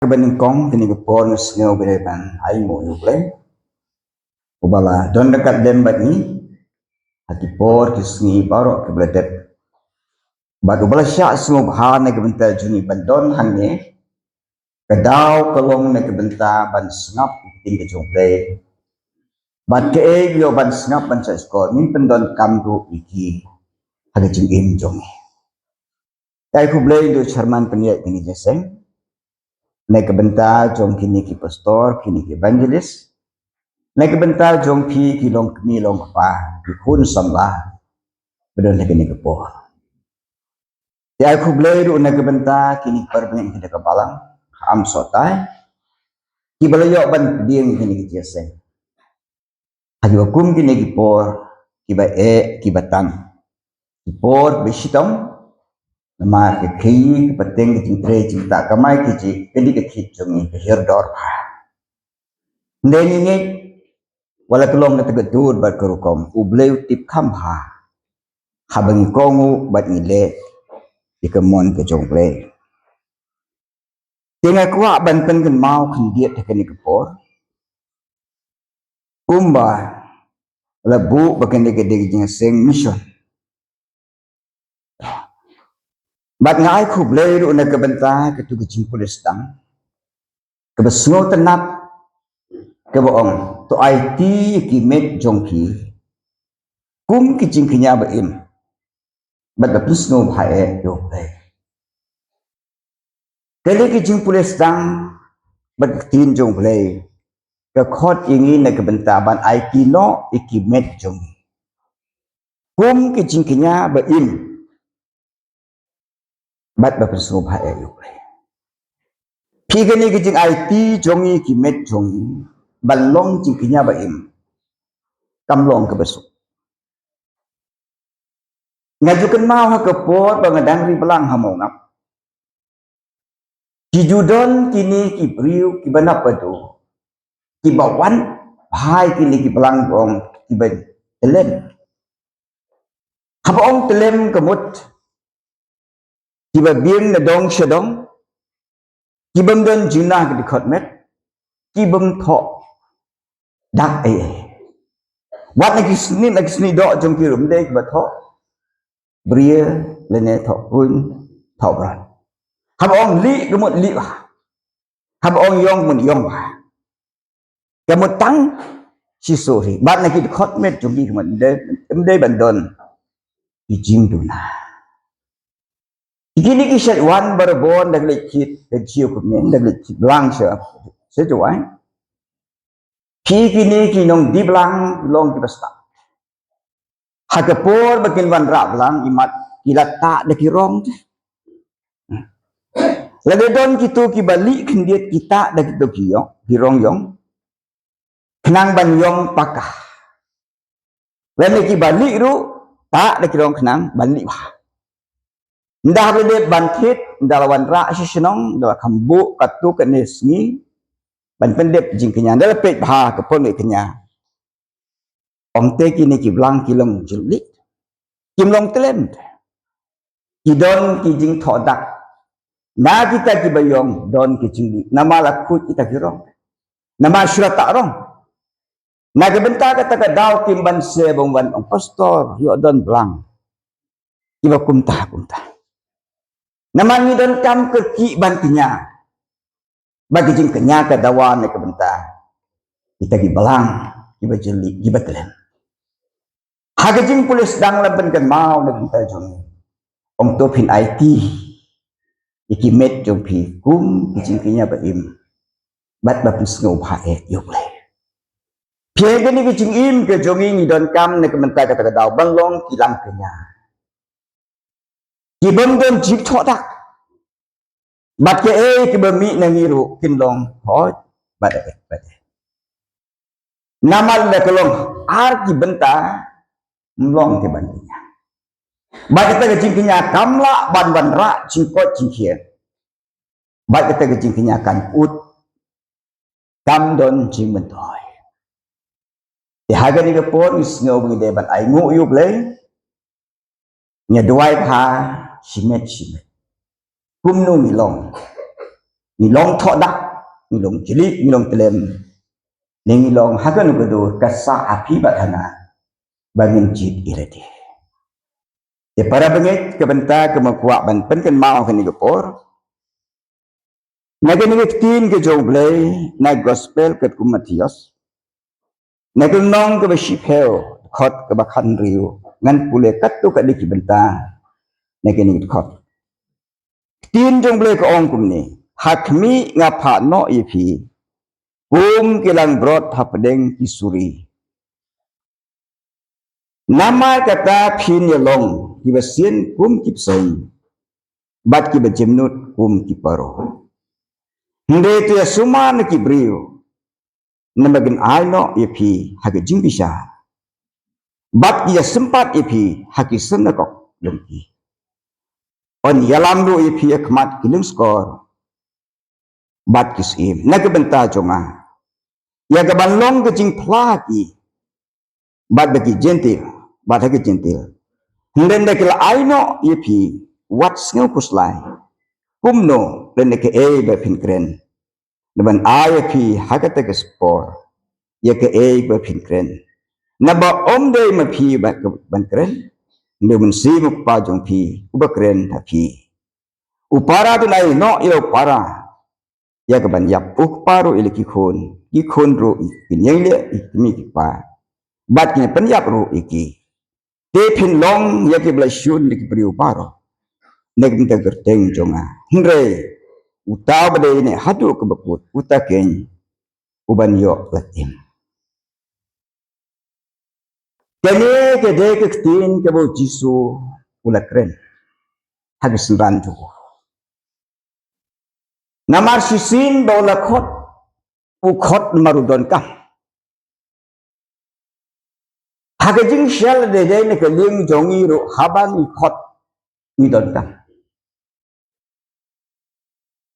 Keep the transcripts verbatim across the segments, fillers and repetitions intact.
Banyngkong kine ki por ngi sngew ba dei ban ai nguh ïa U Blei uba la don ryngkat lem bad ngi ha ki por ki sngi baroh kiba la dep. Bad uba la shah sngewbha na ka bynta jong ngi ban don hangne, ka daw ka long na ka bynta ban sngap ïa ka ktien ka jong U Blei. Bad kaei ïoh ban sngap ban shah shkor, ngin pyndonkam ruh ïa ki ha ka jingim jong ngi. Ai khublei ïa u chairman pynïaid kine ki jingïaseng, na ka bynta jong kine ki pastor, kine ki evangelist, na ka bynta jong phi ki long kmie long kpa, ki khun samla ba don ha kine ki por. Te ai khublei ruh na ka bynta kine ki para bangeit ki da ka balang ha Amsohtai, kiba la ïoh ban pdiang kine ki jingïaseng ha kiba kum kine ki por kiba eh kiba tang, ki por ba shitom. Namar ka khaïi ka pateng, ka jingtrei jingktah kamai kajih ka dei ka khit jong ngi, ka hiar dor bha. Hynrei ngi ngeit, wat la ka long kata ka dur bad ka rukom, U Blei u tip kham bha haba ngi kohnguh bad ngi leh ïa ka mon ka jong U Blei. Te nga kwah ban pynkynmaw khyndiat ha kane ka por kumba la buh ba kane ka dei ka jingïaseng mission. Bad nga ai khublei ruh na ka bynta katu ka jingpule sdang kaba sngewtynnat, kaba ong, to aiti ïa ki met jong phi kum ki jingkñia ba im bad ba pynsngewbha eh ïa U Blei. Kane ka jingpule sdang bad ka ktien jong U Blei ka khot ïa ngi na ka bynta ban aiti noh ïa ki met jong ngi kum ki jingkñia ba im bad ba pynsngewbha eh ïa U Blei. Phi, kane ka jingaiti jong ngi ïa ki met jong ngi ban long jingkñia ba im kam long kaba suk. Nga ju kynmaw ha ka por ba nga dang ri blang ha Mawngap, ki ju don kine ki briew kiba nap ba duk kiba wan bha ïa kine ki blang ba ong kiba tyllem. Haba ong tyllem ka mut kiba biang na dong sha dong, kibym don jingnah ka dkhot met, kibym thoh dak ei ei. Wat na ki snieh, na ki snieh doh jong ki ruh ym dei kiba thoh bria lane thoh pun, thoh bran. Haba ong lieh ka mut lieh bha, haba ong ïong ka mut ïong bha. Ka mut tang shi suri. Bad na ki dkhot met jong ki ka mut ym dei, ym dei ban don ki jingduna. Kine ki shait wan barabor da ka leit kit ka jingkhublei, da ka leit kit blang sha, sha Jowai. Ki, kine ki nongdie blang ki long kiba stad. Ha ka por ba kin wanrah blang, imat ki la tah da ki rong te. Lada don kito kiba lieh khyndiat, ki tah da kito ki ïong, ki rong ïong, khnang ban ïong paka. Lane kiba lieh ruh tah da ki rong khnang ban lieh bha. Ynda haba la dep ban thied, ynda la wanrah sha shnong, ynda la kham buh katto katne sngi ban pyndep jingkñia, ynda la peit bha ka por ngi kñia, ong te kine ki blang ki long jylliew, kim long tyllem. Ki don ki jingthoh dak. Na kita kiba ïong don ki jinglieh, namar la khuid kita ki rong, namar shu la tah rong. Na ka bynta kata ka daw kim banse ba wan ong, pastor, ïoh don blang kiba kumta kumta. Namar ngi donkam kyrkieh ban kñia ba ka jingkñia ka dawa na ka bynta kita ki blang kiba jylliew, kiba tyllem. Ha ka jingpule sdang la pynkynmaw na ka bynta jong ngi, ong to phin aiti ïa ki met jong phi kum ki jingkñia ba im bad ba pynsngewbha eh ïa U Blei. Phi, ha kane ka jingim ka jong ngi, ngi donkam na ka bynta kata ka daw ban long ki langkñia kibym don jingthoh dak. Bad kaei kaba mih na ngi ruh kin long hoi bad eh, bad eh. Namar lada ka long ar ki bynta, ym long te ban kñia. Bad kata ka jingkñia kam lah ban wanrah jingkoit jingkhiah. Bad kata ka jingkñia kan pyut, kam don jingmyntoi. Te ha kane ka por ngi sngew ba ngi dei ban ai nguh ïa U Blei. Ngi duwai bha shimet shimet kumno ngi long. Ngi long thoh dak, ngi long jli, ngi long tlem. Ne ngi long ha kano ka dur ka sah ha phi bad ha nga ba ngin jied ïa lade. Te para bangeit, ka bynta kaba nga kwah ban pynkynmaw ha kane ka por, na kane ka ktien ka jong U Blei na gospel katkum u Mathaios, na ka lynnong kaba shiphew, dkhot kaba khathynriew, ngan pule katto katne ki bynta na kane ka dkhot. Ktien jong U Blei ka ong kumne: Ha khmih, nga phah noh ïa phi kum ki langbrot hapdeng ki suri. Namar kata phin ïalong kiba sien kum ki bseiñ, bad kiba jemnud kum ki paro. Hynrei to ïasumar na ki briew, namar kin ai noh ïa phi ha ka jingbishar, bad kin ïasympat ïa phi ha ki synagog jong ki. Yn ïalam ruh ïa phi ha khmat ki lyngskor bad ki syiem na ka bynta jong nga, ïa kaban long ka jingphla ha ki bad ha ki jentil, bad ha ki jentil. Hynrei lada ki la ai noh ïa phi, wat sngew khuslai kumno lane kaei ba phin kren, naban ai ïa phi ha kata ka por ïa kaei ba phin kren. Naba ym dei ma phi ba, ban kren, hynrei U Mynsiem U Kpa jong phi uba kren ha phi. U para to un ai noh ïa u para ïa kaban ïap, u kpa ruh ïa la ki khun, ki khun ruh ïa ki kmie ki kpa, bad kin pynïap ruh ïa ki. Te phin long ïa kiba la shun da ki briew baroh na ka bynta ka kyrteng jong nga. Hynrei uta uba dei ne haduh kaba kut, uta keiñ uban ïoh lad im. Kane ka dei ka ktien kaba u Jisu u la kren ha ka synran jong u. Namar shisien ba u la khot, u khot namar u donkam. Ha ka jingshai lada dei na ka liang jong ngi ruh, haba ngi khot, ngi donkam.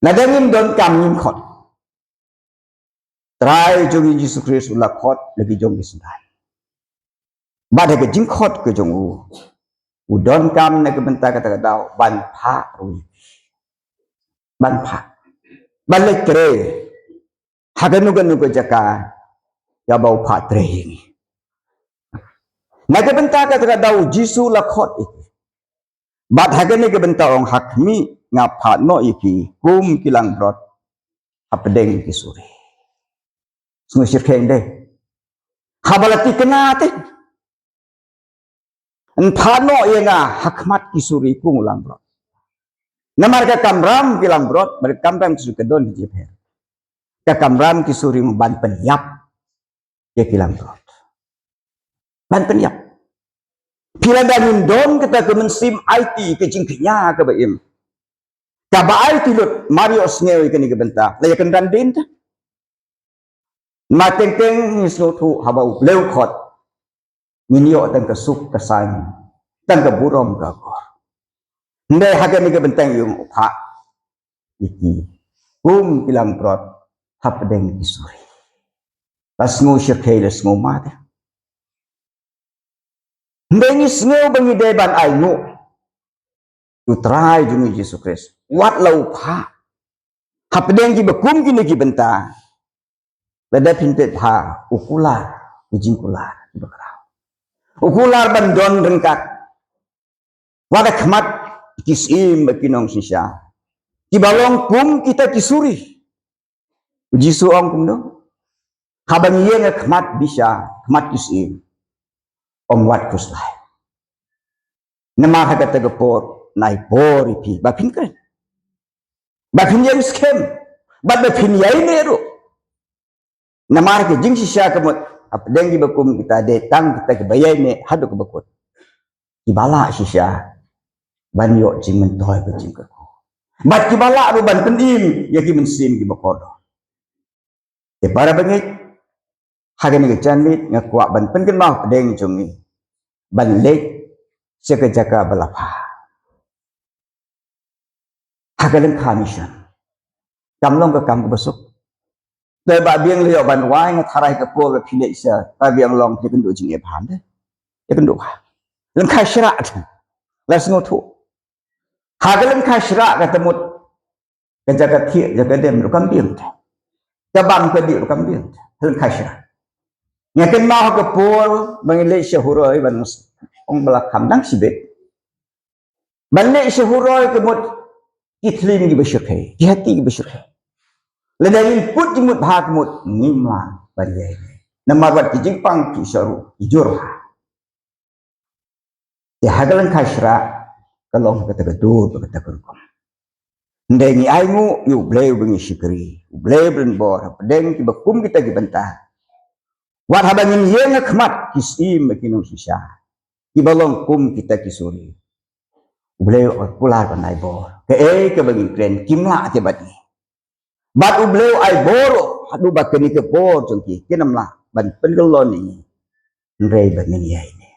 Lada ngim donkam, ngim khot. Trai jong ngi Jisu Khrist u la khot la ki jong ki synran. Bad ha ka jingkhot ka jong u, u donkam na ka bynta kata ka daw ban phah ruh, ban phah, ban leit trei ha kano kano ka jaka kaba u phah trei ïa ngi. Na ka bynta kata ka daw u Jisu u la khot ïa ki. Bad ha kane ka bynta u ong, ha khmih, nga phah noh ïa phi kum ki langbrot hapdeng ki suri. Sngew shyrkhei, ym dei haba la thikna te, yn phah noh ïa nga ha khmat ki suri kum u langbrot. Namar ka kamram ki langbrot bad ka kamram ki suri ka don ka jingpher. Ka kamram ki suri ban pynïap ïa ki langbrot, ban pynïap. Phi, lada ngim don kata ka mynsiem aiti, ka jingkñia kaba im, kaba aiti lut, mar ïohsngew ïa kane ka bynta, la ïakynran dien te. Namar teng teng ngi sngewthuh haba u Blei u khot, ngin ïoh tang ka suk ka saiñ, tang ka burom ka akor. Hynrei ha kane ka bynta u ong, u phah ïa ki kum ki langbrot hapdeng ki suri. La sngew shyrkhei, la sngew mad. Hynrei ngi sngew ba ngi dei ban ainguh ïa u Trai jong ngi Jisu Khrist, wat la u phah hapdeng kiba kum kine ki bynta. Lada phin peit bha, u kular ki jingkular kiba khraw, u kular ban don ryngkat wat ha khmat ki syiem bad ki nongshisha, kiba long kum kita ki suri. U Jisu u ong kumno? Haba ngi ïeng ha khmat bishar, khmat ki syiem, ym wat khuslai. Namar ha kata ka por nai por ïa phi ba phin kren, ba phin ïeng skhem, bad ba phin ïaineh ruh. Namar ka jingshisha ka mut, hapdeng kiba kum kita dei tang kita kiba ïaineh haduh kaba kut, kiba lah shisha ban ïoh jingmyntoi bad jingkyrkhu, bad kiba lah ruh ban pynim ïa ki mynsiem kiba kordor. Te para bangeit, ha kane ka janmiet nga kwah ban pynkynmaw hapdeng jong ngi ban leit sha ka jaka ba la phah ha ka lyngkha mission. Kam long ka kam kaba suk. Te ba biang lei ïoh ban wai, nga tharai ka por ba phi leit sha, ba biang long phi kynduh jingeh bha de, ïa kynduh bha. Lyngkha Shrah te, la sngewthuh, ha ka lyngkha Shrah kata mut Ka jaka thiah jaka dem ruh kam biang te. Ka bam ka dih ruh kam biang te. Helen khaisra. Nga kynmaw ha ka por ba ngi leit sha Huroi ban ong ba la kham dang shibit. Ban leit sha Huroi ka mut ki thlim kiba shyrkhei, ki hati kiba shyrkhei. Lada ngin put jingmut bha ka mut ngim lah ban ïai. Namar wat ki jingpang ki sha ruh ki jur bha. Te ha ka lyngkha shrah ka long kata ka dur bad kata ka rukom. Hynrei ngi ainguh ïa U Blei uba ngi shakri, U Blei uba don bor hapdeng kiba kum kita ki bynta. Wat haba ngin ïeng ha khmat ki syiem bad ki nongshisha kiba long kum kita ki suri, U Blei u kular ban ai bor. Kaei kaba ngin kren kim lah te bad ngi. Bad U Blei u ai bor haduh ba kane ka bor jong ki kin ym lah ban pynkyllon ïa ngi. Hynrei ba ngin ïai ne.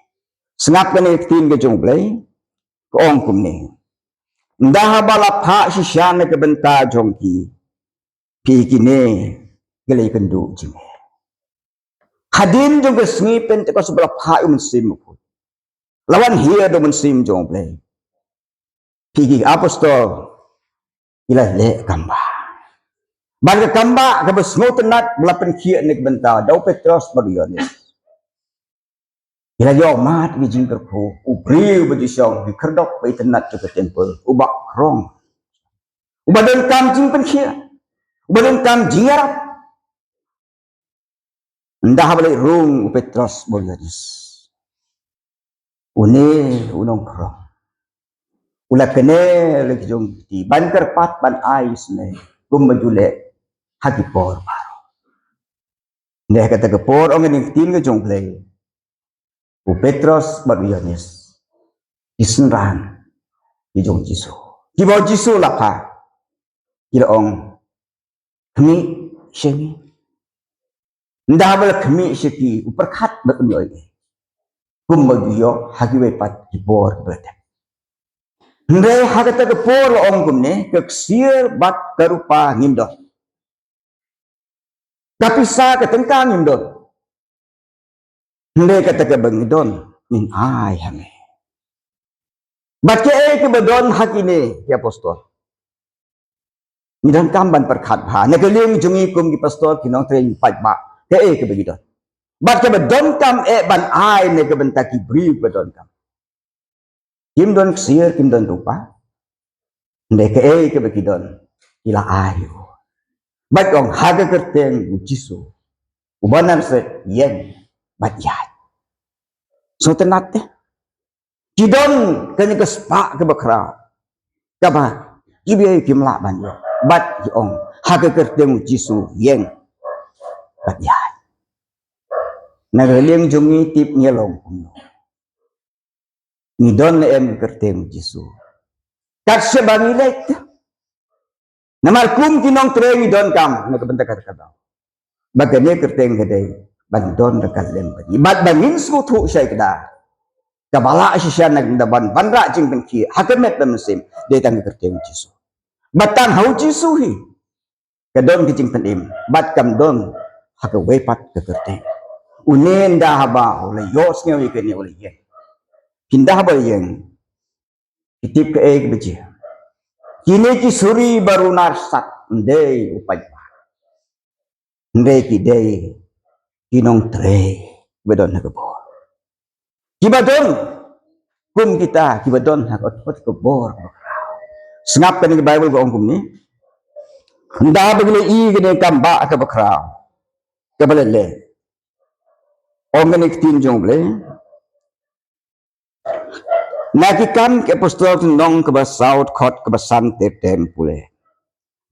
Sngap kane ka ktien ka jong U Blei ka ong kumne. Ynda haba la phah shisha na ka bynta jong ki, phi kine ki la ïakynduh jingeh. Hadien jong ka sngi Pentekost ba la phah ïa U Mynsiem Bakhuid, la wan hiar da U Mynsiem jong U Blei. Phi ki apostol ki la leh kambah. Bad ka kambah kaba sngewtynnat ba la pynkhiah na ka bynta da u Petros bad u Ïoannis. Ki la ïoh mad ïa ka jingkyrkhu, u briew ba ju shong ha ki khyrdop ba itynnat jong ka templ, uba khrong, uba donkam jingpynkhiah, uba donkam jingïarap. Ynda haba leit rung u Petros bad u Ïoannis, une u nongkhrong u la kane la ki jong ki kti ban kyrpad ban ai isynei kumba ju leh ha ki por baroh. Ynda ha kata ka por ong kane ka ktien ka jong U Blei, u Petros bad u Ïoannis ki synran ki jong u Jisu, kiba u Jisu la phah, ki la ong, khmih sha ngi. Ynda haba la khmih sha ki, u pyrkhat ba un ïoh ei ei kumba ju ïoh ha kiwei pat ki bor kiba la dep. Hynrei ha kata ka por la ong kumne, ka ksiar bad ka rupa ngim don, ka pisa ka tyngka ngim don. Hynrei kata kaba ngi don ngin ai ha me. Bad kaei kaba don ha kine ki apostol, ngi donkam ban pyrkhat bha na ka liang jong ngi kum ki pastor, ki nongtrei, ki paidbah, kaei kaba ngi don. Bad kaba donkam eh ban ai na ka bynta ki briew ba donkam. Kim don ksiar, kim don rupa. Hynrei kaei kaba ki don ki la ai. Bad ong ha ka kyrteng u Jisu uba Nasaret, ïeng bad ïaid. Sngewtynnat te. Ki don kane ka spah kaba khraw kaba kiwei kim lah ban ïoh. Bad ki ong ha ka kyrteng u Jisu, ïeng bad ïaid. Na ka liang jong ngi tip ngi long kumno? Ngi don ne em ka kyrteng u Jisu? Kat shaba ngi leit. Namar kum ki nongtrei ngi donkam na ka bynta kata ka daw ba kane ka kyrteng ka dei ban don ryngkat lem bad ngi, bad ba ngin sngewthuh shai kdar. Kaba lah shisha na ka bynta ban wanrah jingpynkhiah ha ka met bad mynsiem dei tang ka kyrteng u Jisu. Bad tang ha u Jisu hi ka don ka jingpynim bad kam don ha kawei pat ka kyrteng. Une ynda haba u la ïohsngew ïa kane u la ïeng. Ynda haba ïeng, ki tip kaei kaba jia? Kine ki suri ba runar sat ym dei u paidbah. Hynrei ki dei ki nongtrei ba don ha ka bor. Kiba don kum kita, kiba don ha ka, ka bor. Sngap kane ka Baibl ka ong kumne. Ynda ba ki la ïohi kane ka kambah kaba khraw kaba la leh, ong kane ka ktien jong U Blei. Na Ki Kam ki Apostol, lynnong kaba saw, dkhot kaba san ter ter pule.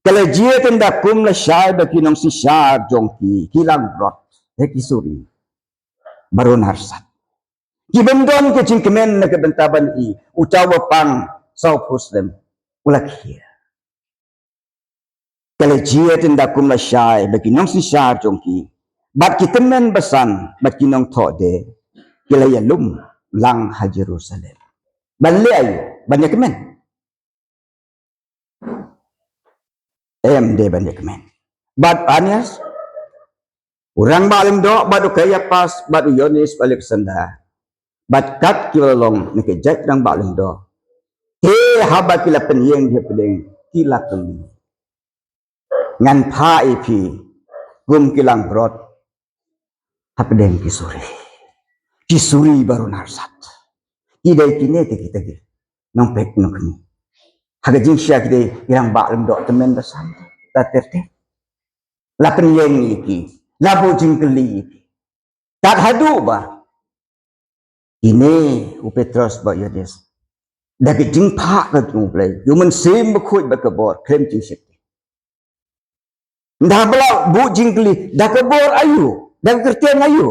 Ka la jia te ynda kum lashai ba ki nongsynshar jong ki ki langbrot ha ki suri ba runar sat, ki bym don ka jingkmen na ka bynta ban ïohi uta uba pang sawphew snem u la khiah. Ka la jia te ynda kum lashai ba ki nongsynshar jong ki bad ki tymmen basan bad ki nongthoh de ki la ïalum lang ha Jerusalem. Ban leh aïu? Ban ïakmen? Em de ban ïakmen. Bad Ananias u rangbah lyngdoh, bad u Kaiaphas, bad u Ïoannis, bad Aleksander, bad kat kiba la long na ka jaid rangbah lyngdoh. Te haba ki la pynïeng ha pdeng, ki la kylli. Ngan phah ïa phi kum ki langbrot hapdeng ki suri. Ki suri baroh narsat. Ki dei kine te kita ki nongpeit nongkhmih. Ha ka jingshisha ki dei ki rangbah lyngdoh tymmen basan. Ta ter ter. La pynïeng ïa ki, la buh jingkylli ïa ki. Tat haduh ba kine u Petros bad Ïoannis, da ka jingphah ka jong U Blei, U Mynsiem Bakhuid bad ka bor, khlem jingsheptieng. Ynda ba la buh jingkylli, da ka bor aïu, da ka kyrteng aïu?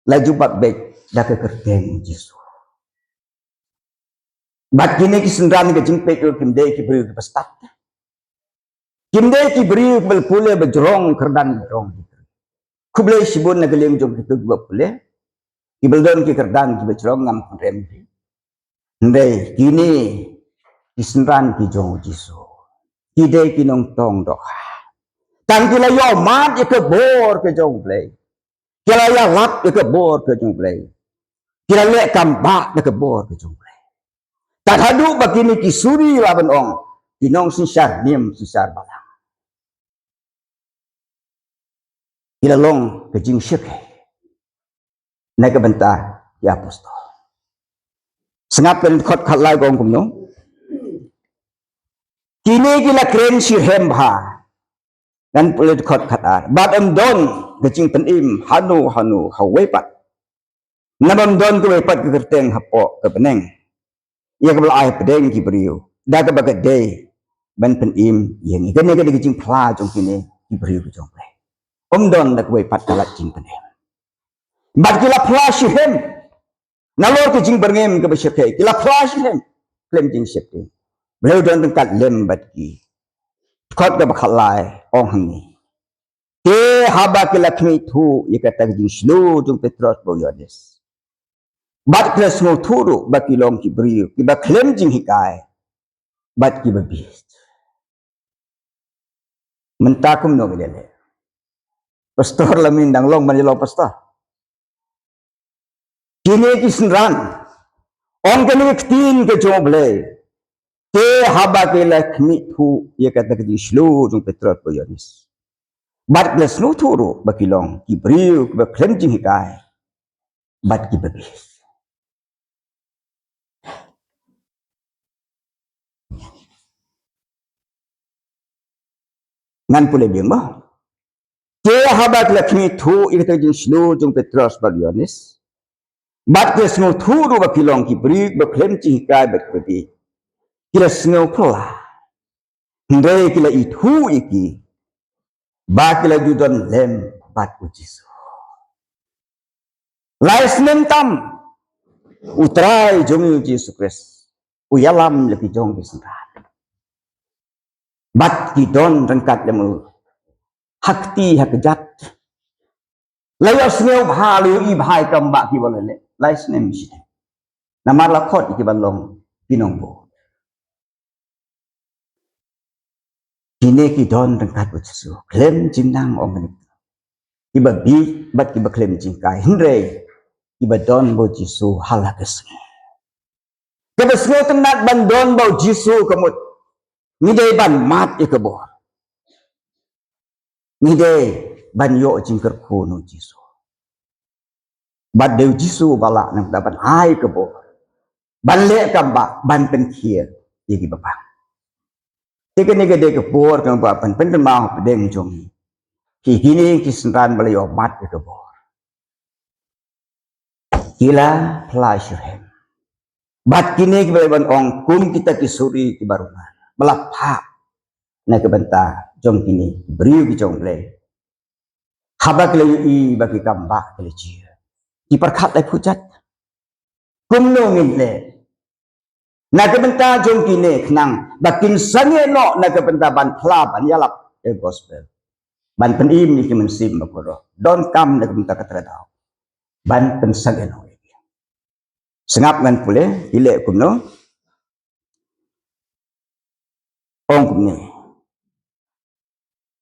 La jubab beit, da ka kyrteng U Jisu. Bad kine ki synran ka jingpeit ruh kim dei ki briew kiba stad. Kim dei ki briew kiba la pule ba jrong kyrdan jrong. Khublei shibun na ka liang jong kito kiba pule. Kiba la don ki kyrdan kiba jrong ngam kynrem. Hynrei kine ki synran ki jong U Jisu, ki dei ki nongtong dohkha. Tang ki la ïohmad ïa ka bor ka jong U Blei. Ki la ïalap ïa ka bor ka jong U Blei. Ki la leh kam bah da ka bor ka jong U Blei. Tat haduh ba kine ki suri la ban ong, ki nongsynshar niam synshar balang. Ki la long ka jingshakei na ka bynta ki apostol. Sngap ka dkhot khatlai ka ong kumno. Kine ki la kren shitrhem bha. Ngan pule dkhot khatar. Bad ym don ka jingpynim hano hano ha uwei pat. Namar ym don kawei pat ka kyrteng hapoh ka bneng ïa kaba la ai hapdeng ki briew da kaba ka dei ban pynim ïa ngi. Kane ka dei ka jingphla jong kine ki briew ki jong U Blei. Ym don da kawei pat ka lad jingpynim. Bad ki la phla shitrhem. Nalor ka jingbyrngem kaba shyrkhei, ki la phla shitrhem khlem jingsheptieng. Balei u don ryngkat lem bad ki? Dkhot kaba khatlai ong hangne. Te haba ki la khmih thuh ïa kata ka jingshlur jong u Petros bad u Ïoannis, bad ki la sngewthuh ruh ba ki long ki briew kiba khlem jinghikai bad kiba bieit. Mynta kumno ngi leh? Pastor, la mynta dang long ban ïa long pastor. Kine ki synran, ong kane ka ktien ka jong U Blei. Te haba ki la khmih thuh ïa kata ka jingshlur jong u Petros bad u Ïoannis, bad ki la sngewthuh ruh ba ki long ki briew kiba khlem jinghikai bad kiba bieit. Ngan pule biang mo. Te haba ki la khmih thuh ïa kata ka jingshlur jong u Petros bad u Ïoannis, bad ki la sngewthuh ruh ba ki long ki briew ba khlem jinghikai bad kiba bieit, ki la sngew phylla. Hynrei ki la ithuh ïa ki ba ki la ju don lem bad u Jisu. Lai snem tam, u Trai jong ngi u Jisu Khrist u ïalam ïa la ki jong ki synran. Bad ki don ryngkat lem u ha kti ha kjat. La ïohsngew bha, la ïohi bha ïa kam ba kiba la leh lai snem shi. Namar la khot ïa ki ban long ki nongbud. Kine ki don ryngkat bad u Jisu khlem jingnang, ong kane. Kiba bieit bad kiba khlem jinghikai, hynrei kiba don bad u Jisu ha la ka sngi. Kaba sngewtynnat ban don bad u Jisu ka mut ngi dei ban mad ïa ka bor. Ngi dei ban ïoh jingkyrkhu na u Jisu. Bad dei u Jisu ba lah nangta ban ai ka bor, ban leh kam ba, ban pynkhiah ïa kiba pang. Te kane ka dei ka por kaba ban pynkynmaw hapdeng jong ngi. Ki kine ki synran ba la ïoh mad ïa ka bor, ki la phla shitrhem. Bad kine kiba la ban ong kum kita ki suri kiba runar ba la phah na ka bynta jong kine ki briew ki jong U Blei. Haba ki la ïohi ba ki kam ba ki la jia, ki pyrkhat laiphew jait. Kumno ngin leh na ka bynta jong kine khnang ba kin sangeh noh na ka bynta ban phla ban ïalap ïa ka gospel, ban pynim ïa ki mynsiem bakhraw? Donkam na ka bynta ka trai daw ban pynsangeh noh ïa ki. Sngap ngan pule, ki leh kumno? Ong kumne.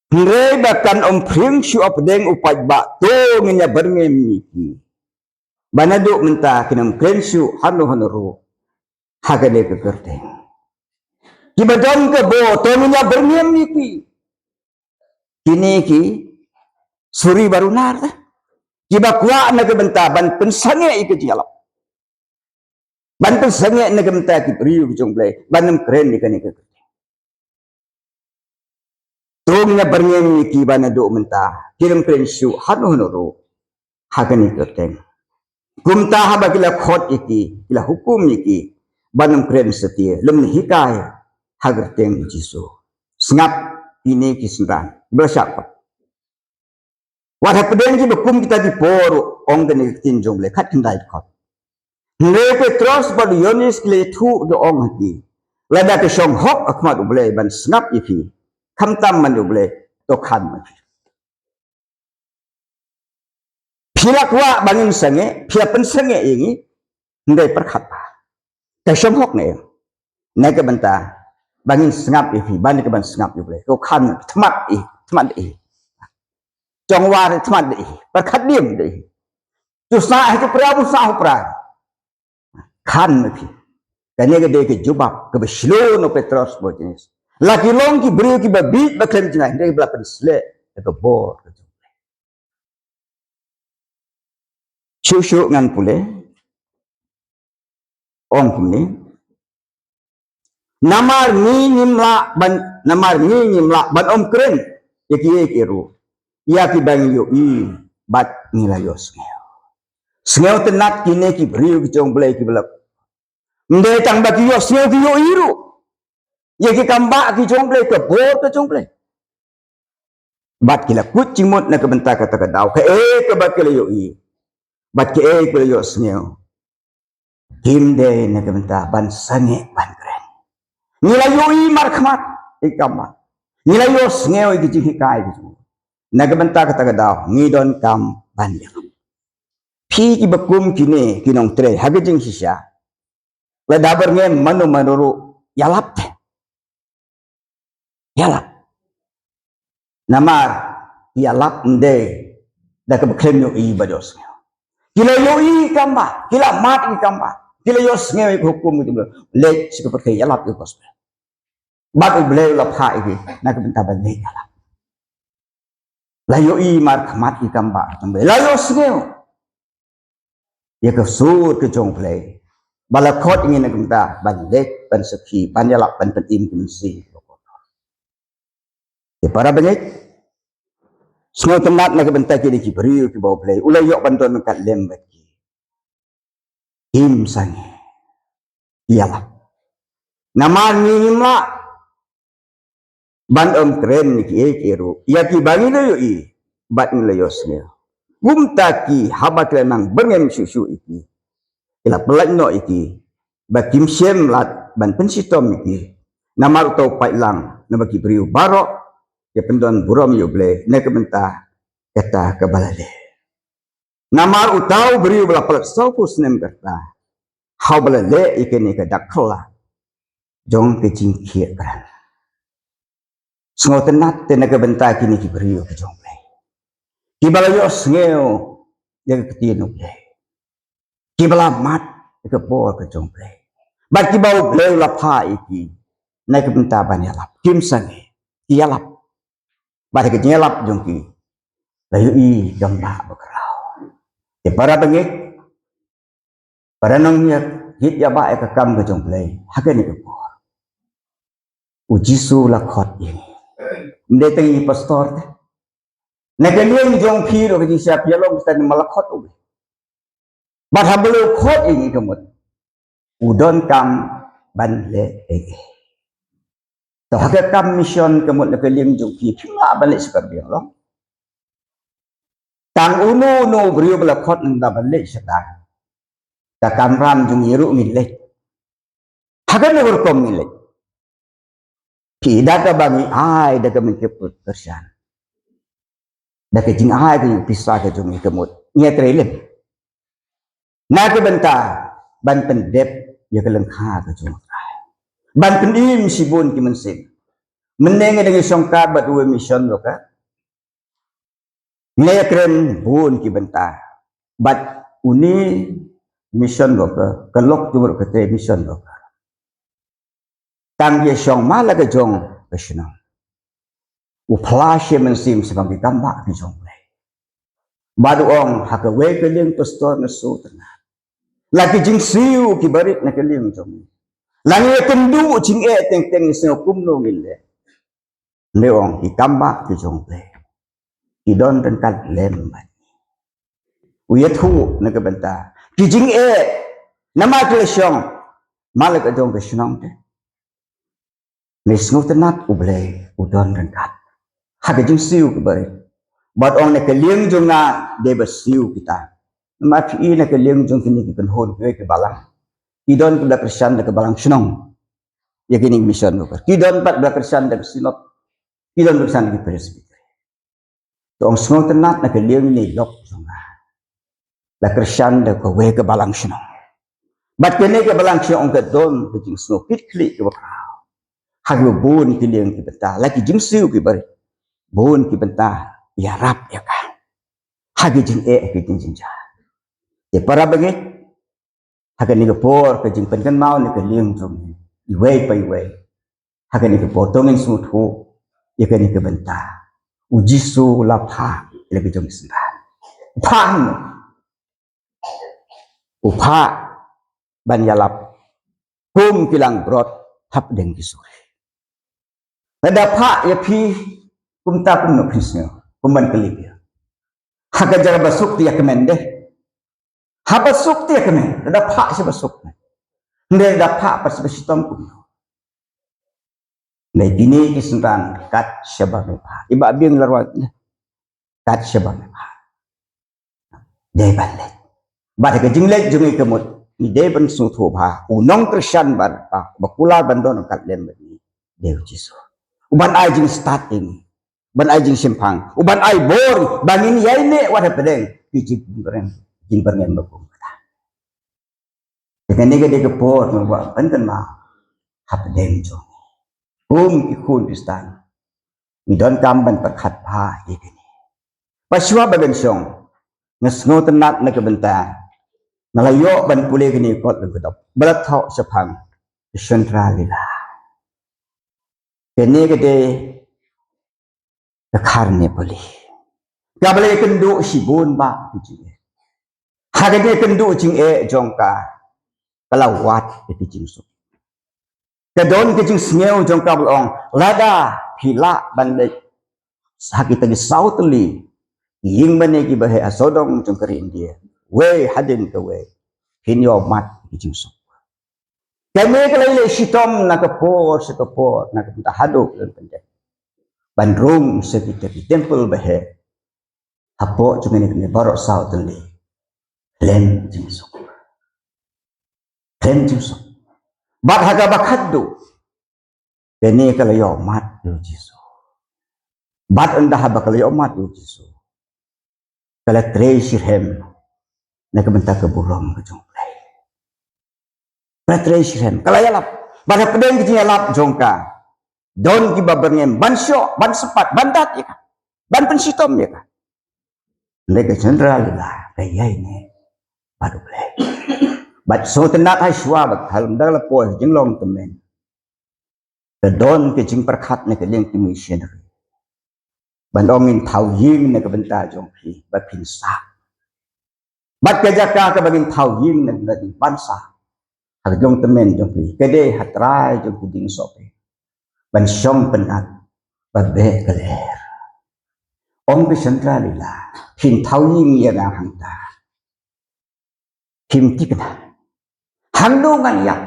Hynrei ba kan ym phriang shuh hapdeng u paidbah, to ngin ïa byrngem ïa ki. Ba naduh mynta kin ym kren shuh hano hano ruh ha kane ka kyrteng. Kiba don ka bor, to ngin ïa byrngem ïa ki. Kine ki suri barunar, kiba kwah na ka bynta ban pynsangeh ïa ka jingïalap, ban pynsangeh na ka bynta ki briew ki jong U Blei ban ym kren ïa kane ka kyrteng. To ngin ïa byrngem ïa ki ba naduh mynta kim kren shuh hano hano ruh ha kane ka kyrteng. Kumta haba ki la khot ïa ki, ki la hukum ïa ki ban ym kren satia lymne hikai ha ka kyrteng U Jisu. Sngap, kine ki synran ba la shah khot. Wat hapdeng kiba kum kita ki por, ong kane ka ktien jong U Blei, khatkhyndai dkhot. Hynrei u Petros bad u Ïoannis ki la ïathuh, ki ong ha ki, lada ka shong hok ha khmat U Blei ban sngap ïa phi khamtam ban ïa U Blei, to khan ma phi. Phi la kwah ba ngin sangeh, phi la pynsangeh ïa ngi, hynrei pyrkhat ba ka shong hok ne em na ka bynta ba ngin sngap ïa phi, ban ïa ka ban sngap ïa U Blei, to khan, thmat ïa, thmat ïa. Jong war thmat ïa, pyrkhat diam ïa. Tu sah ha tu pra, bu sah ha pra. Khan ma phi. Kane ka dei ka jubab kaba shlur na u Petros bad u Ïoannis. La ki long ki briew kiba bieit ba khlem jngai, hynrei ba la pynsleh da ka bor ka jong U Blei. Shuh shuh ngan pule. Ong kumne. Namar ngi ngim lah ban, namar ngi ngim lah ban ym kren ïa kiei kiei ruh ïa kiba ngi ïohi bad ngi la ïohsngew. Sngewtynnat, kine ki briew ki jong U Blei kiba la, ym dei tang ba ki ïohsngew, ki ïohi ruh ïa ki kambah ki jong U Blei, ka bor ka jong U Blei. Bad ki la kut jingmut na ka bynta kata ka daw, kaei kaba ki la ïohi bad kaei kaba ki la ïohsngew. Kim dei na ka bynta ban sangeh ban kren. Ngi la ïohi markhmat ïa ki kambah, ngi la ïohsngew ïa ki jinghikai ki jong, na ka bynta kata ka daw ngi donkam ban ïalap. Phi kiba kum kine ki nongtrei ha ka jingshisha, lada byrngem mano mano ruh, ïalap te. Ïalap. Namar ïalap ym dei da kaba khlem ïohi bad ïohsngew. Ki la ïohi kambah, ki la mad ïa kambah, ki la ïohsngew ïa ka hukum ka jong U Blei, leit sha ka pyrthei ïalap ïa ka gospel. Bad U Blei u la phah ïa ki na ka bynta ban leit ïalap. La ïohi markhmat ïa ki kambah, la ïohsngew ïa ka sur ka jong U Blei, ba la khot ïa ngi na ka bynta ban leit ban sakhi, ban ïalap, ban pynim ki mynsiem. Ki para bangeit, sngewtynnat na ka bynta kine ki briew kiba U Blei u la ïoh ban don ryngkat lem bad ki. Kim sangeh, ïalap. Namar ngi ngim lah ban ym kren ïa kiei kiei ruh ïa kiba ngi la ïohi bad ngi la ïohsngew. Kumta ki, haba ki la nang byrngem shuh shuh ïa ki, ki la pyllait noh ïa ki ba kim shym lad ban pynshitom ïa ki. Namar uta u paidlang, naba ki briew baroh ki pyndon burom ïa U Blei na ka bynta kata kaba la leh. Namar uta u briew ba la palat sawphew snem ka rta ha uba la leh ïa kane ka dak khlaw jong ka jingkhiah krat. Sngewtynnat te na ka bynta kine ki briew ki jong U Blei, kiba la ïohsngew ïa ka ktien U Blei, kiba la mad ïa ka bor ka jong U Blei, bad kiba U Blei u la phah ïa ki na ka bynta ban ïalap. Kim sangeh, ki ïalap. Bad ha ka jingïalap jong ki la ïohi kambah bakhraw. Te para bangeit, para nongïakhih ïa ba ïa ka kam ka jong U Blei ha kane ka por, U Jisu la khot ïa ngi. Ym dei tang ïa ngi pastor te. Na ka liang jong phi ruh ka jingshisha phi ïa long Khristan namar la khot U Blei. Bad haba la khot ïa ngi ka mut u donkam ban leh ei ei. To ha ka kam mission ka mut na ka liang jong phi, phim lah ban leit sha Karbi Anglong. Tang uno uno u briew ba la khot nangta ban leit sha ta, ka kamram jong ngi ruh ngin leit. Ha kano ka rukom ngin leit? Phi da kaba ngi ai da ka mynsiem kyrshan, da ka jingai ka jingpisa ka jong ngi ka mut ngi ïatrei lem na ka bynta ban pyndep ïa ka lyngkha ka jong U Trai, ban pynim shibun ki mynsiem. Mynne ngi dang ïashongkar bad uwei u mission worker, ngi ïakren bun ki bynta bad une u mission worker, ka lok jong u ruh ka trei mission worker. Tang ïashong ma la ka jong ka shnong. U phla shi mynsiem shaphang ki kam bah ki jong U Blei. Bad u ong ha kawei ka liang pastor nga sngewtynnat. La ki jingsiew ki barit na ka liang jong ngi. La ngi ïakynduh jingeh teng teng ngi sngew kumno ngin leh. Ngi ong ki kam bah ki jong U Blei ki don ryngkat lem bad ngi. U ïathuh na ka bynta ki jingeh namar ki la shong man la ka jong ka shnong te. Ngi sngewtynnat U Blei u don ryngkat ha ka jingsiew ka barit. Bad ong na ka liang jong nga dei ba siew kita. Namar phi i na ka liang jong kine ki kynhun kiwei ki balang, ki don ki ba kyrshan da ka balang shnong ïa kine ki mission worker, ki don pat ba kyrshan da ka synod, ki don ba kyrshan da ki presbytery. To ong sngewtynnat na ka liang ne lok jong nga la kyrshan da kawei ka balang shnong. Bad kane ka balang shnong ong ka don ka jingsngew kit khlieh ka ba khraw ha ki bun ki liang ki bynta. La ki jingsiew ki barit bun ki bynta ïarap ïa ka ha ki jingeh ha ki jingjia. Te para bangeit, ha kane ka por ka jingpynkynmaw na ka liang jong ngi iwei pa iwei. Ha kane ka por to ngin sngewthuh ïa kane ka bynta. U Jisu u la phah ïa la ka jong ka synran. U phah hangno? U phah ban ïalap kum ki langbrot hapdeng ki suri. Lada phah ïa phi kumta kumno phin sngew? Kum ban kylli ïa ha ka jaka ba suk te ïa kmen de. Haba suk te ïa kmen, lada phah shi ba suk. Hynrei lada phah pat shi ba shitom kumno? Hynrei kine ki synran kat shaba me phah. I Bah Biang la rwai kat shaba me phah. Dei ban leit. Bad ha ka jingleit jong ngi ka mut ngi dei ban sngewthuh ba u nongkyrshan ba, ba, ba kular ban don ryngkat lem bad ngi dei u Jisu. U ban ai jingstad ïa ngi, ban ai jingshemphang, u ban ai bor ba ngin ïai neh wat hapdeng ki jingpyrshang, jingpyrshang ba kum kata. Te kane ka dei ka por ba ban kynmaw hapdeng jong ngi kum ki khun Khristan. Ngi donkam ban pyrkhat bha ïa kane. Ba shuwa ba ngan shong, nga sngewtynnat na ka bynta nga la ïoh ban pule kane ka kot lyngkdop ba la thoh shaphang ka Chandralila. Kane ka dei ka khar Nepali kaba la ïakynduh shibun bah ki jingeh. Ha kane ka kynduh jingeh jong ka, ka la wad ïa ki jingsuk. Ka don ka jingsngew jong ka ba la ong, lada phi lah ban leit ha kita ki saw tylli ki ïing mane kiba heh ha sawdong jong ka ri India, wei hadien kawei, phin ïoh mad ïa ki jingsuk. Kane ka la ïaleh shitom na ka por sha ka por, na ka bynta haduh lane pynjah ban rung sha kita ki temple ba heh hapoh jong kane, kane baroh saw tylli. Khlem jingsuk. Khlem jingsuk. Bad ha kaba khatduh, kane ka la ïoh mad ïa u Jisu. Bad ynda haba ka la ïoh mad ïa u Jisu, ka la trei shitrhem na ka bynta ka burom ka jong U Blei. Ka la trei shitrhem, ka la ïalap. Bad hapdeng ka jingïalap jong ka, don kiba byrngem ban shoh, ban sympat, ban dat ïa ka, ban pynshitom ïa ka. Hynrei ka Chandralila ka ïaineh bad U Blei. Bad sngewtynnat ha shuwa ba ka, ha lymda la poi ha jinglong tymmen, ka don ka jingpyrkhat na ka liang ki missionary ban ong, ngin thaw ïing na ka bynta jong phi ba phin sah. Bad ka jaka kaba ngin thaw ïing na ka bynta jong phi ban sah ha ka jong tymmen jong phi ka dei ha trai jong ki dieng sohphi ban shong pynnat ba beh ka lyer. Ong ka Chandralila, phin thaw ïing ïa nga hangta, phim thikna hangno ngan ïap.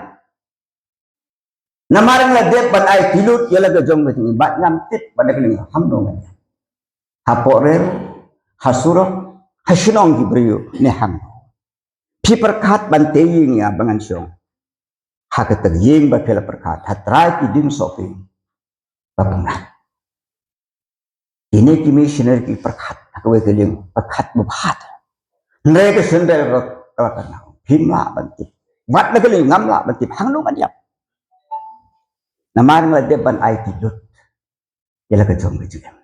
Namar nga la dep ban aiti lut ïa la ka jong ka jingim bad ngam tip ban da kane hangno ngan ïap. Hapoh rel, ha surok, ha shnong ki briew ne hangno. Phi pyrkhat ban tei ïing ïa ba ngan shong ha kata ka ïing ba phi la pyrkhat ha trai ki dieng sohphi ba pynnat. Kine ki missionary ki pyrkhat ha kawei ka liang, pyrkhat ba bha. Hynrei ka Chandralila ka la kynmaw, phim lah ban tip. Wat na ka liang ngam lah ban tip hangno ngan ïap. Namar nga la dep ban aiti lut ïa la ka jong ka jingim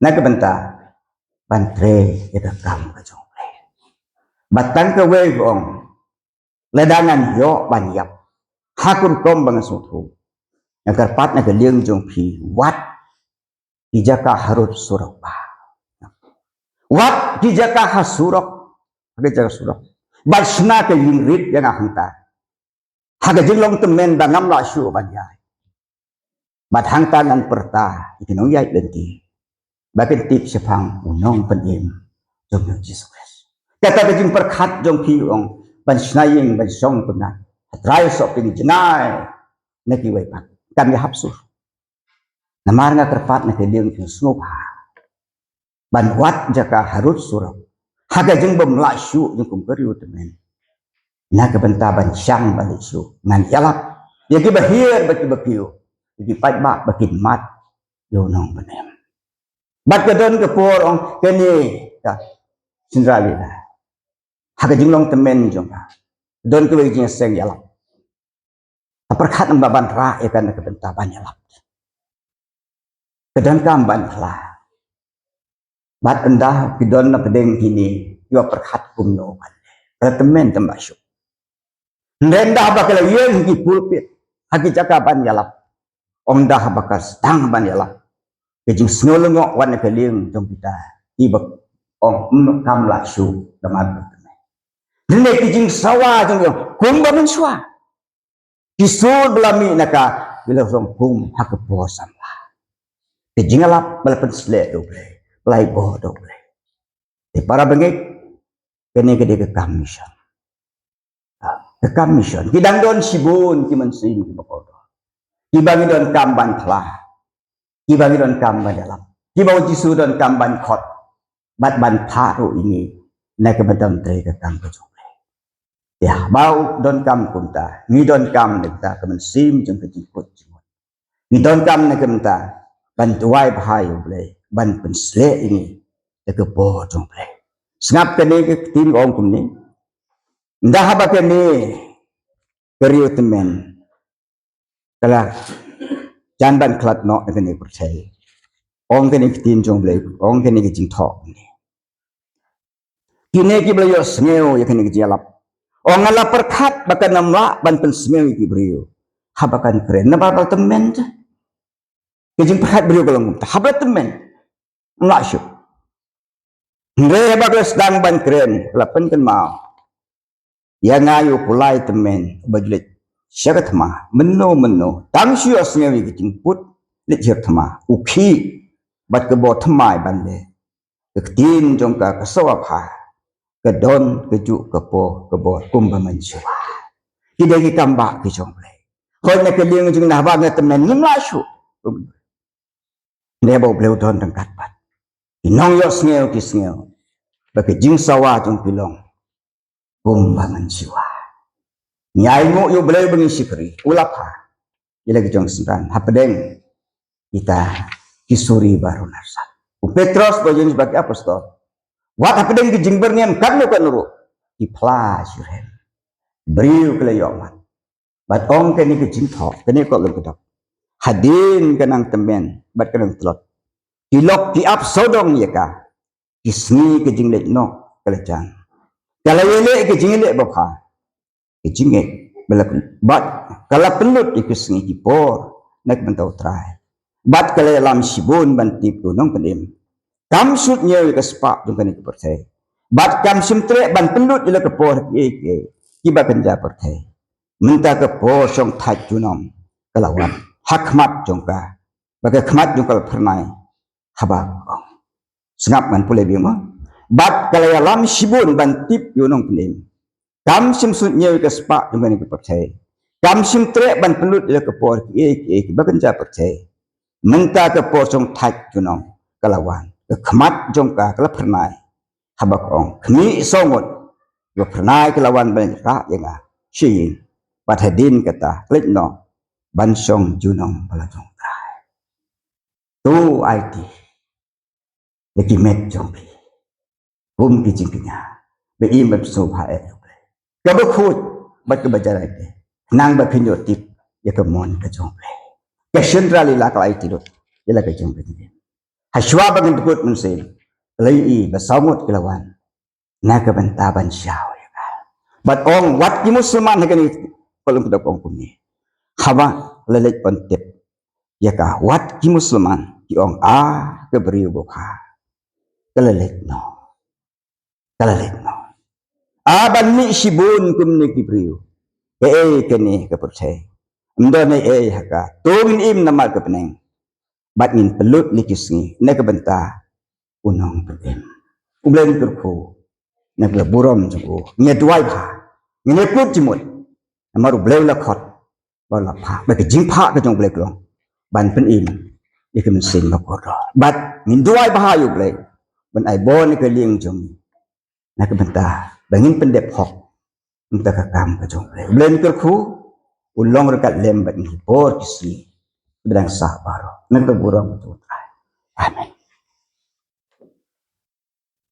na ka bynta ban trei ïa ka kam ka jong U Blei. Bad tang kawei ka ong, lada ngan ïoh ban ïap ha ka rukom ba nga sngewthuh, nga kyrpad na ka liang jong phi, wat ki jaka harud surok ba. Wat ki jaka ha surok, ha ki jaka surok. Bad shna ka jingrit ïa nga hangta. Ha ka jinglong tymmen ba ngam lah shuh ban ïaid. Bad hangta ngan pyrta ïa ki nongïaid lynti ba kin tip shaphang u nongpynim jong U Jisu Khrist. Kata ka jingpyrkhat jong phi, ong, ban shna ïing, ban shong pyngngad. Hatrai soh phi jngai na kiwei pat. Kam ïahap sur. Namar nga kyrpad na ka liang jong sngewbha ban wad jaka harud surok ha ka jingbym lah shuh jong kum ka riew tymmen. Na ka bynta ban shang ban leit shuh, ngan ïalap ïa kiba hiar bad kiba kiew, ïa ki paidbah ba kin mad ïa u nongpynim. Bad ka don ka por, ong, kane ka Cinderella, ha ka jinglong tymmen jong ka, don kawei ka jingïaseng ïalap. Ka pyrkhat namar ban rah ïa ka na ka bynta ban ïalap. Ka donkam ban phla. Bad ynda ki don na pdeng kine, ïa pyrkhat kumno ban. Ka la tymmen tymmen shuh. Hynrei ynda ba ka la ïeng ha ki pulpit, ha ki jaka ban ïalap, ong, ynda ba ka sdang ban ïalap, ka jingsngew lyngngoh wan na ka liang jong kita kiba, ong, ym, kam lah shuh da mar ka tymmen. Hynrei ki jingsawa jong, ong, kumba mynshuwa. Ki sur ba la mih na ka, ki la long kum ha ka por samla. Ka jingïalap ba la pynsleh da U Blei, ba la ai bor da U Blei. Te para bangeit, kane ka dei ka kam mission. Ka kam mission. Ki dang don shibun ki mynsiem kiba kordor, kiba ngi donkam ban phla, kiba ngi donkam ban ïalap, kiba U Jisu donkam ban khot bad ban phah ruh ïa ngi na ka bynta ban trei ka kam ka jong U Blei. Ïa, ba u donkam kumta, ngi donkam na ka bynta ka mynsiem jong ka jingkut jingmut. Ngi donkam na ka bynta ban duwai bha ïa U Blei, ban pynsleh ïa ngi da ka bor jong U Blei. Sngap kane ka ktien, ong kumne. Ynda haba kane ka riew tymmen ka la jan ban khlad noh na kane ka pyrthei, ong kane ka ktien jong U Blei, ong kane ka jingthoh kumne. Kine kiba la ïohsngew ïa kane ka jingïalap, ong, nga la pyrkhat ba kan ym lah ban pynsngew ïa ki briew haba kan kren, namar ba la tymmen te. Ka jingpyrkhat briew ka long kumta, haba la tymmen, ym lah shuh. Hynrei haba ka la sdang ban kren, ka la pynkynmaw ïa nga ïa u kulai tymmen uba ju leit sha ka thma mynno mynno, tang shu ïohsngew ïa ka jingput leit sha ka thma, u khih bad ka bor thymmai ban leh. Ka ktien jong ka ka sawa bha, ka don kajuh ka por ka bor kumba mynshuwa. Ki dei ki kam bah ki jong U Blei. Hooid, na ka liang jong ngi haba nga tymmen ngim lah shuh. Hynrei ba U Blei u don ryngkat bad ki nongïohsngew, ki sngew ba ka jingsawa jong ki long kumba mynshuwa. Ngi ainguh ïa U Blei ba ngi shakri, u la phah ïa la ki jong synran hapdeng kita ki suri baroh narsat. U Petros bad u Johannes ba ki apostol, wat hapdeng ki jingbyrngem katno katno ruh, ki phla syrhem. Briew ki la ïoh mat. Bad ong kane ka jingthoh, kane ka lum ka dap. Hadien ka nang tymmen bad ka nang tlot, ki lok ki ap sawdong ïa ka. Ki sngi ka jingleit noh ka la jan. Ka la ïaleh ka jingïaleh babha, ka jingngeit ba la pyn-, bad ka la pynlut ïa ki sngi ki por na ka bynta U Trai. Bad ka la ïalam shibun ban tip ïa u nongpynim. Kam shu ñiew ïa ka spah jong kane ka pyrthei, bad kam shym treh ban pynlut ïa la ka por kiei kiei kiba kynja pyrthei. Mynta ka por shongthait junom ka la wan ha khmat jong ka, bad ka khmat jong ka la phyrnai haba ong. Sngap ngan pule biang mo. Bad ka la ïalam shibun ban tip ïa u nongpynim. Kam shym shu ñiew ïa ka spah jong kane ka pyrthei, kam shym treh ban pynlut ïa la ka por kiei kiei kiba kynja pyrthei. Mynta ka por shongthait junom ka la wan, ka khmat jong ka ka la phyrnai haba ka ong, khmih, sngew ngut, ka phyrnai ka la wan ban rah ïa nga sha ïing, bad hadien kata ka leit noh ban shong junom ba la jong U Trai. To aiti ïa ki met jong phi kum ki jingkñia ba im bad sngewbha ïa U Blei, kaba khuid bad kaba jar ïa phi, khnang ba phin ïoh tip ïa ka mon ka jong U Blei. Ka Cinderella ka la aiti lut ïa la ka jong ka jingim. Hashwa ba kin dkut mynsiem, ka la ïohi ba saw ngut ki la wan na ka bynta ban shaw ïa ka. Bad ong, wat ki Musliman ha kane ka lum ka dap ong kumne. Haba la leit ban tip ïa ka, wat ki Musliman ki ong, a ka briew ba bha ka la leit noh. Ka la leit noh. A ban mih shibun kumne ki briew. Kaei kane ka pyrthei? Ym don ei ei ha ka. To ngin im namar ka bneng. Bad ngin pynlut ïa ki sngi na ka bynta u nongpynim. U Blei un kyrkhu na ka burom jong u. Ngin duwai bha. Ngin ïakut jingmut. Namar u Blei u la khot ba la phah, ba ka jingphah ka jong u Blei ka long ban pynim ïa ka mynsiem ba kordor. Bad ngin duwai bha ïa u Blei ban ai bor ïa ka liang jong ngi na ka bynta ba ngin pyndep hok na ka bynta ka kam ka jong u Blei. U Blei un kyrkhu, un long ryngkat lem bad ngi bor ki sngi ba dang sah baroh. Na ka burom ka jong u Trai. Amen.